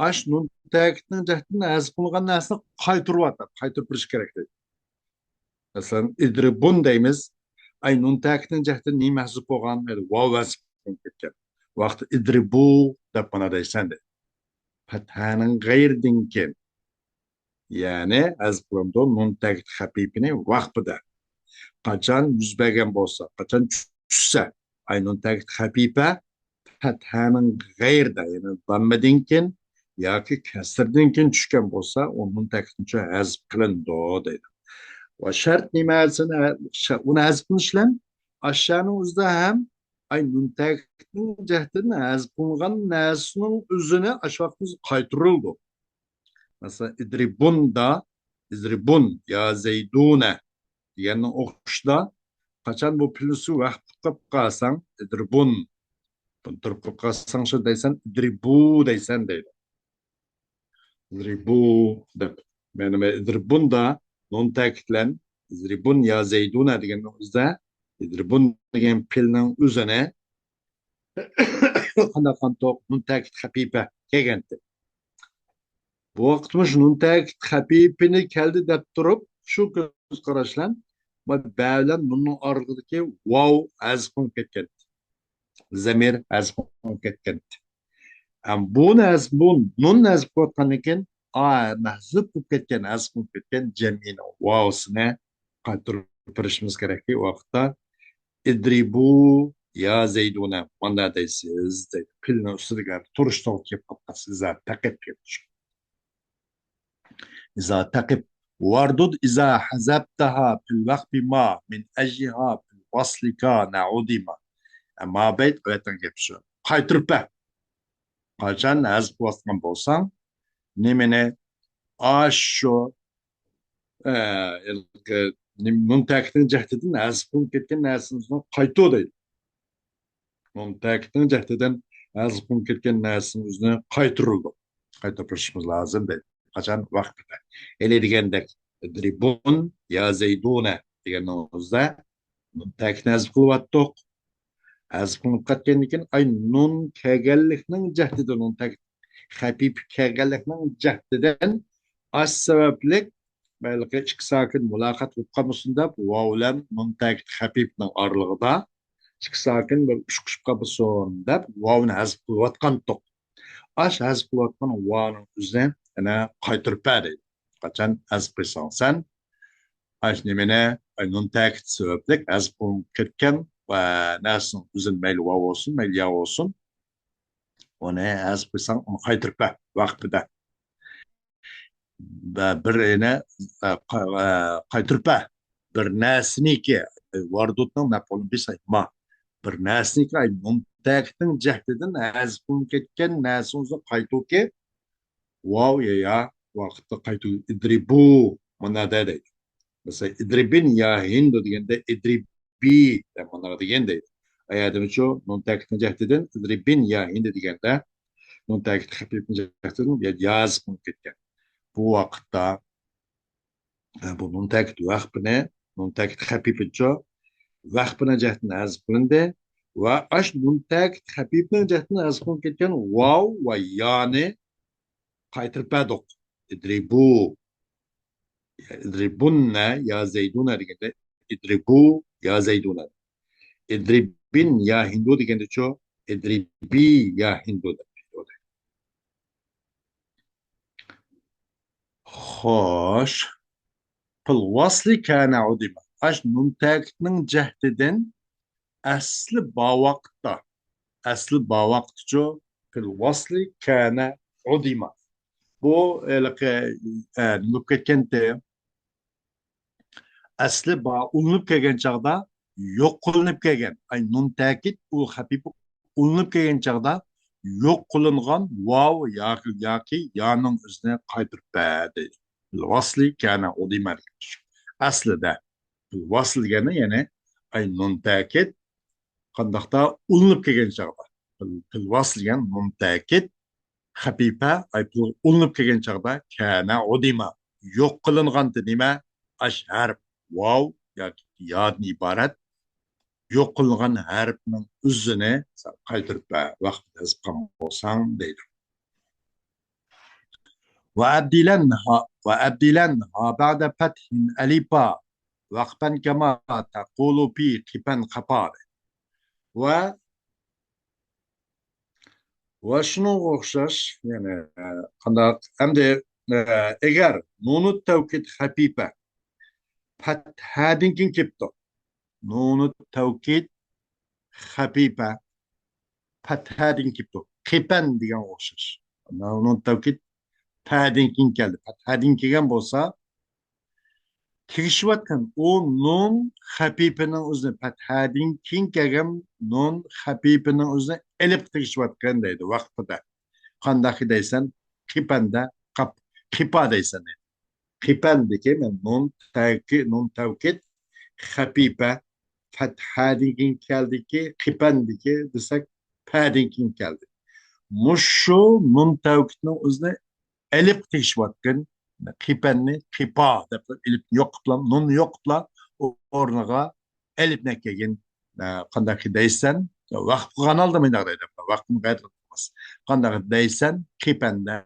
ئاش نۇن تەكىتنىڭ جەھەتتىن ھەزىپ قىلىنغان نەرسىنى قايتۇرۇۋاتىدۇ، قايتۇرۇپ بېرىش كېرەك دەيدۇ. مەسىلەن، ئىدرىبۇن دەيمىز. ئاي نۇن تەكىتنىڭ جەھەتتىن نېمە ھەزىپ بولغان؟ يەنى ۋاۋ ھەزىپ بولۇپ كەتكەن. ۋاقتى ئىدرىبۇ دەپ مانا دەيسەن دەيدۇ. پەتھەنىڭ غەيرىدىن كېيىن. يەنى ھەزىپ قىلىنىدۇ نۇن تەكىت خەپىپىنى ۋەخپىدە. قاچان يۈز بەرگەن بولسا، قاچان چۈشسە، ئاي نۇن تەكىت خەپىپە پەتھەنىڭ غەيرىدە، يەنى داممىدىن كېيىن ياكى كەسىردىن كېيىن چۈشكەن بولسا، ئۇ نۇن تەكىتنىچۇ ھەزىپ قىلىنىدۇ دەيدۇ. ۋە شەرت نېمە؟ ئۇنى ھەزىپ قىلىش بىلەن ئاشۇنىڭ ئۆزىدە ھەم ئاي نۇن تەكىتنىڭ جەھەتتىن ھەزىپ قىلىنغان نەرسىنىڭ ئۆزىنى ئاشۇ ۋاقىتتا قايتۇرۇلىدۇ. مەسىلەن، ئىدرىبۇندا، ئىدرىبۇن يا زەيدۇنە دېگەننىڭ ئوخشىشىدا، قاچان بۇ پېئىلنى ۋەخپ قىلىپ قالساڭ، ئىدرىبۇن، بۇنى تۇرۇپ قىلىپ قالساڭ شۇ دەيسەن، ئىدرىبۇ دەيسەن دەيدۇ. ئىدرىبۇ دەپ. يەنى ئىدرىبۇندا نۇن تەكىت بىلەن ئىدرىبۇن يا زەيدۇنە دېگەننىڭ ئۆزىدە ئىدرىبۇن دېگەن پېئىلنىڭ ئۆزىنى قانداق قانتوق نۇن تەكىت خەپىپە كەلگەنتى. بۇ ۋاقىتتا مۇشۇ نۇن تەكىت خەپىپىنى كەلدى دەپ تۇرۇپ، شۇ كۆز قاراش بىلەن بە بىلەن نۇننىڭ ئارىلىقىدىكى ۋاۋ ھەزىپ قىلىنىپ كەتكەنتى. زەمىر ھەزىپ قىلىنىپ كەتكەنتى. ھەم بۇ نەز-، بۇ نۇن ھەزىپ قىلىۋاتقاندىن كېيىن، ئا، مەھزۇپ بولۇپ كەتكەن، ھەزىپ قىلىنىپ كەتكەن جەمئىينىڭ ۋاۋسىنى قايتۇرۇپ بېرىشىمىز كېرەككى، ئۇ ۋاقىتتا ئىدرىبۇ يا زەيدۇنە، مانا دەيسىز، دەيدۇ. پېئىلنىڭ ئۈستىدىكى ھەرپ تۇرۇش توغرا كېلىپ قالغان، ئىزا تەقىب كېلىپ چىقىدۇ. ئىزا تەقىب. ۋاردۇد ئىزا ھەزەبتەھا پىل ۋەخپى ما مىن ئەجلىھا پىل ۋەسلىكا نەئۇدىما. ما بەيت ئەۋەتنىڭ گەپ شۇ. قايتۇرۇپ بەر. قاچان ھەزىپ قىلىۋاتقان بولساڭ، نېمىنى؟ ئاشۇ، ئە، ھېلىقى نېم-، نۇن تەكىتنىڭ جەھدىدىن ھەزىپ قىلىنىپ كەتكەن نەرسىنى ئۆزىنى قايتۇر دەيدۇ. نۇن تەكىتنىڭ جەھدىدىن ھەزىپ قىلىنىپ كەتكەن نەرسىنىڭ ئۆزىنى قايتۇرۇلىدۇ. قايتۇرۇپ بېرىشىمىز لازىم دەيدۇ. قاچان؟ ۋاقپىدا. ھېلى دېگەندەك، ئىدرىبۇن يا زەيدۇنە دېگەننىڭ ئۆزىدە نۇن تەكىتنى ھەزىپ قىلىۋاتتۇق. ھەزىپ قىلىنىپ كەتكەندىن كېيىن، ئاي، نۇن كەلگەنلىكنىڭ جەھدىدىن، نۇن تەكىت خەپىپە كەلگەنلىكنىڭ جەھدىدىن، ئاش سەۋەبلىك، ھېلىقى ئىككى ساكىن مۇلاقات بولۇپ قالمىسۇن دەپ، ۋاۋ بىلەن نۇن تەكىت خەپىپىنىڭ ئارىلىقىدا ئىككى ساكىن بىر ئۇچۇقۇشۇپ قالمىسۇن دەپ، ۋاۋنى ھەزىپ قىلىۋاتقانتۇق. ئاش ھەزىپ قىلىۋاتقان ۋانىڭ ئۆزىنى يەنە قايتۇرۇپ بەر دەيدۇ. قاچان ھەزىپ قىلساڭ سەن، ئاش نېمىنى، ئاي، نۇن تەكىت سەۋەبلىك ھەزىپ قىلىنىپ كەتكەن ۋە نەرسىنىڭ ئۆزىنى، مەيلى ۋاۋ بولسۇن، مەيلى يا بولسۇن، ئۇنى ھەزىپ قىلساڭ، ئۇنى قايتۇرۇپ بەر ۋاقپىدا. بە-، بىر يەنە، ئە، قا-، ئە، قايتۇرۇپ بەر. بىر نەرسىنىكى، ۋاردۇتنىڭ مەپئۇلى بىسەي ما. بىر نەرسىنىكى، ئاي، نۇن تەكىتنىڭ جەھدىدىن ھەزىپ قىلىنىپ كەتكەن نەرسىنى قايتۇركى، ۋاۋ يا يا ۋاقىتتا قايتۇر، ئىدرىبۇ، مانا دەيدۇ. مەسىلەن، ئىدرىبىن يا ھىندۇ دېگەندە، ئىدرىبى دەپ مانا دېگەن دەيدۇ. ئايەدىمۇ شۇ نۇن تەكىتنىڭ جەھدىدىن، ئىدرىبىن يا ھىندۇ دېگەندە، نۇن تەكىت خەپىپنىڭ جەھدىدىن يا يازىپ قىلىنىپ كەتكەن. بۇ ۋاقىتتا، ئە، بۇ نۇن تەكىت ۋەخپىنى، نۇن تەكىت خەپىپىنچۇ، ۋەخپىنىڭ جەھدىدىن ھەزىپ قىلىندى ۋە ئاش نۇن تەكىت خەپىپنىڭ جەھدىدىن ھەزىپ قىلىنىپ كەتكەن ۋاۋ ۋە يانى قايتۇرۇپ بەردۇق. ئىدرىبۇ. ئىدرىبۇننە يا زەيدۇنە دېگەندە، ئىدرىبۇ يا زەيدۇنە. ئىدرىبىن يا ھىندۇ دېگەندىچۇ، ئىدرىبى يا ھىندۇ دەپ. خوش. پىل ۋاسلى كانە ئۇدىما. ئاش نۇن تەكىتنىڭ جەھدىدىن ئەسلى بار ۋاقىتتا. ئەسلى بار ۋاقىتچۇ؟ پىل ۋاسلى كانە ئۇدىما. بۇ ھېلىقى، ئە، نېمە بولۇپ كەتكەنتى؟ ئەسلى بار، ئۇلىنىپ كەلگەن چاغدا يوق قىلىنىپ كەلگەن. ئاي، نۇن تەكىت، ئۇ خەپىپە ئۇلىنىپ كەلگەن چاغدا يوق قىلىنغان ۋاۋ ياكى، ياكى يانىڭ ئۆزىنى قايتۇرۇپ بەر دەيدۇ. ۋاسلى كانە ئۇدىما دېگەن ئىش. ئەسلىدە. ۋاسل دېگەننى، يەنى، ئاي، نۇن تەكىت قانداقتا ئۇلىنىپ كەلگەن چاغدا. پىل، پىل ۋاسل دېگەن نۇن تەكىت خەپىپە، ئاي، پىل ئۇلىنىپ كەلگەن چاغدا كانە ئۇدىما. يوق قىلىنغانتى نېمە؟ ئاش ھەرپ، ۋاۋ ياكى يادىن ئىبارەت يوق قىلىنغان ھەرپنىڭ ئۆزىنى سەن قايتۇرۇپ بەر، ۋاقىت يېزىپ قالغان بولساڭ دەيدۇ. وأبدلنها، وأبدلنها بعد فتح ألفا، وقفا كما تقول في قفا قفا. ۋە، ۋە شۇنىڭغا ئوخشاش، يەنى، قانداق، ئەمدى، ئەگەر نۇنۇت تەۋكىد خەپىپە پەتھەدىن كېيىن كېلىپتۇ. نۇنۇت تەۋكىد خەپىپە پەتھەدىن كېلىپتۇ. قىپەن دېگەنگە ئوخشاش. نۇنۇت تەۋكىد پەدىن كېيىن كەلدى. پەتھەدىن كەلگەن بولسا، تېگىشىۋاتقان ئۇ نۇن خەپىپىنىڭ ئۆزىنى، پەتھەدىن كېيىن كەلگەن نۇن خەپىپىنىڭ ئۆزىنى ئېلىپ تېگىشىۋاتقان دەيدۇ ۋاقپىدا. قانداق دەيسەن؟ قىپەندە، قاپ-، قىپا دەيسەن دەيدۇ. قىپەندىكى، مەن نۇن تەۋكى-، نۇن تەۋكىد خەپىپە، پەتھەدىن كېيىن كەلدىكى، قىپەندىكى دېسەك، پەدىن كېيىن كەلدى. مۇشۇ نۇن تەۋكىدنىڭ ئۆزىنى ئېلىپ تېگىشىۋاتقان قىپەننى قىپا دەپ ئېلىپ يوقىپلا، نۇننى يوقىپلا، ئورنىغا ئېلىپنى كەلگەن، ئە، قانداق دەيسەن؟ ۋاقىپ قىلغان ھالدا مۇنداق دەيدۇ. ۋاقىپنى قايتا قىلماس. قانداق دەيسەن؟ قىپەندە،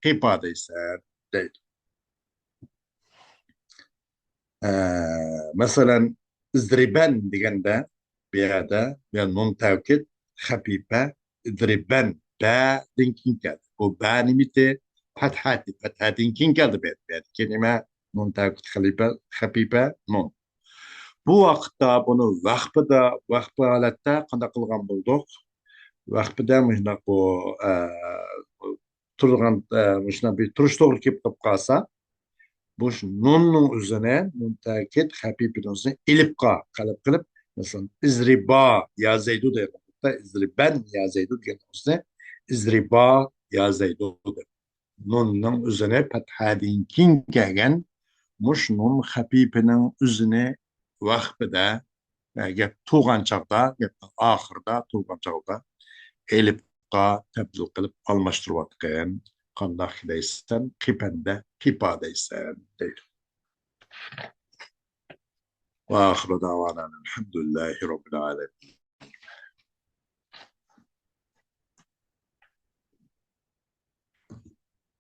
قىپا دەيسەن دەيدۇ. ئە، مەسىلەن، ئىزرىبەن دېگەندە، بۇ يەردە، بۇ يەردە نۇن تەۋكىد، خەپىپە، ئىزرىبەن، بەدىن كېيىن كەلدى. بۇ بە نېمىتى؟ پەتھەتى، پەتھەدىن كېيىن كەلدى بۇ يەردە. بۇ يەردىكى نېمە؟ نۇن تەۋكىد خەپىپە، خەپىپە، نۇن. بۇ ۋاقىتتا بۇنى ۋەخپىدە، ۋەخپە ھالەتتە قانداق قىلغان بولدۇق؟ ۋەخپىدە مۇشۇنداق بۇ، ئە، تۇرغان، ئە، مۇشۇنداق بىر تۇرۇش توغرا كېلىپ قالسا، بۇ نۇننىڭ ئۆزىنى، نۇن تەكىد خەپىپىنىڭ ئۆزىنى ئېلىپقا قەلب قىلىپ، مەسىلەن، ئىزرىبا يا زەيدۇ دەيدۇ. ئىزرىبەن يا زەيدۇ دېگەن ئۆزىنى ئىزرىبا يا زەيدۇ دەپ. نۇننىڭ ئۆزىنى پەتھەدىن كېيىن كەلگەن مۇش نۇن خەپىپىنىڭ ئۆزىنى ۋەخپىدە، ئە، گەپ تۇغان چاغدا، گەپنىڭ ئاخىرىدا تۇغان چاغدا ئېلىپقا تەبدىل قىلىپ ئالماشتۇرۇۋاتقىن. قانداق دەيسەن، قىپەندە قىپا دەيسەن، دەيدۇ. وآخر دعوانا أن الحمد لله رب العالمين.